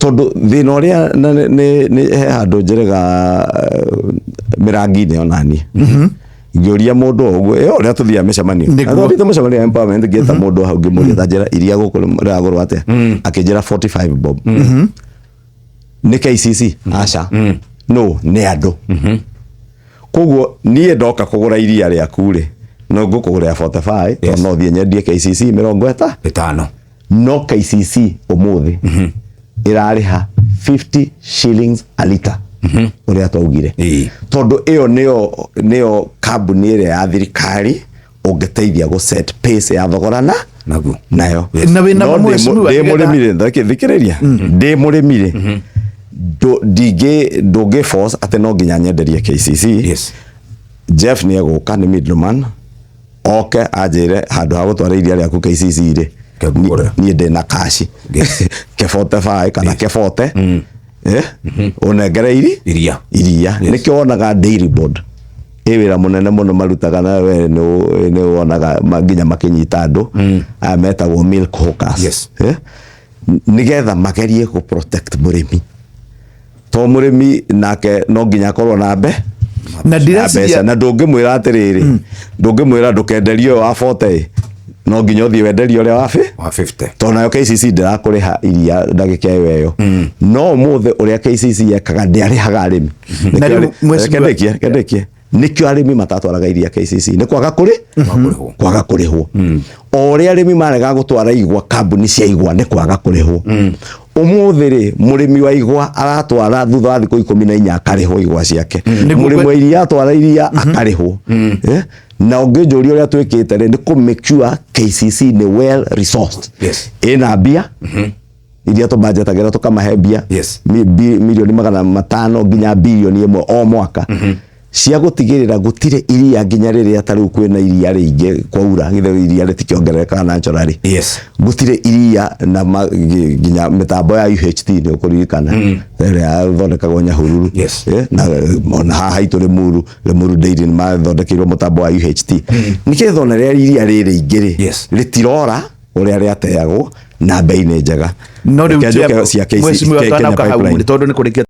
Tondũ thĩna ũrĩa na nĩ he handũ njĩrĩga mĩrangi-inĩ onaniĩ ngĩũria mũndũ o ũguo ĩyo ũrĩa tũthiaga mĩcemanio. Nathiĩte mũcemanio ya empowerment, ngĩta mũndũ hau, ngĩmũria, ta njĩra, iria gũkũ rĩragũrwo atĩa? Akĩnjĩra 45 bob. Nĩ KCC? Aca, no nĩ andũ. Koguo niĩ ndoka kũgũra iria rĩaku rĩ, no ngũkũgũrĩra 45 tondũ no thiĩ nyendie KCC mĩrongo ĩta ĩtano. No KCC ũmũthĩ ĩrarĩha 50 shillings a liter, ũrĩa twaugire, tondũ ĩyo nĩyo kambuni ĩrĩa ya thirikari ũngĩteithia gũ set pace ya thogora na naguo nayo. Na wĩna No mheshimiwa, ndĩ nĩgetha- mũrĩmi rĩ, thikĩrĩria, ndĩ mũrĩmi rĩ, ndingĩ ndũngĩ force atĩ no nginya nyenderie KCC. Jeff nĩ egũka, nĩ middleman, oke anjĩre handũ ha gũtwara iria rĩaku KCC rĩ, Kengũgũre. niĩ ndĩ na cash ke 45 kana ke 40, ũnengere iri iria. Iria. Nĩkĩo wonaga Dairy Board ĩ wĩra mũnene mũno marutaga, na we nĩ wonaga nginya makĩnyita andũ aya metagwo milk hawkers. Nĩgetha magerie gũ protect mũrĩmi, to mũrĩmi nake no nginya akorwo na mbe na na ndĩreciria mbeca, na ndũngĩmwĩra atĩrĩrĩ, ndũngĩmwĩra ndũkenderie ũyũ wa 40, no nginya ũthiĩ wenderie ũrĩa wa wa 50. Tondũ nayo KCC ndĩrakũrĩha iria ndagĩka ĩyo ĩyo. No ũmũthĩ ũrĩa KCC yekaga, ndĩarĩhaga arĩmi. Na rĩu Reke ndĩkie, reke ndĩkie. Nĩkĩo arĩmi matatwaraga iria KCC, nĩ kwaga kũrĩ kũrĩhwo. Kwaga kũrĩhwo. O ũrĩa arĩmi marega gũtwara igwa kambuni cia igwa nĩ kwaga kũrĩhwo. Ũmũthĩ rĩ, mũrĩmi wa igwa aratwara, thutha wa thikũ 14 akarĩhwo igwa ciake. Mũrĩmi wa iria atwara iria akarĩhwo. Na ũngĩnjũria ũrĩa twĩkĩte rĩ, nĩ kũ make sure KCC nĩ well resourced, ĩna mbia iria tũbanjetagĩra, tũkamahe mbia 500 million nginya 1 billion o mwaka cia gũtigĩrĩra gũtirĩ iria, nginya rĩrĩa ta rĩu kwĩna iria rĩingĩ kwaura, githĩ iria rĩtikĩongererekaga naturally? Gũtirĩ iria na nginya mĩtambo ya UHT, nĩ ũkũririkana ĩrĩa yathondekagwo Nyahururu. Na ona haha haitũ Limuru, Limuru Dairy nĩ mathondekeirwo mũtambo wa UHT, nĩkĩgetha ona rĩrĩa iria rĩrĩ ingĩ rĩ, rĩtirora ũrĩa rĩateagwo na bei nĩ njega. No rĩu Reke njũke cia mheshimiwa, Kenya twanauka hau Pipeline. tondũ nĩ kũrĩkia.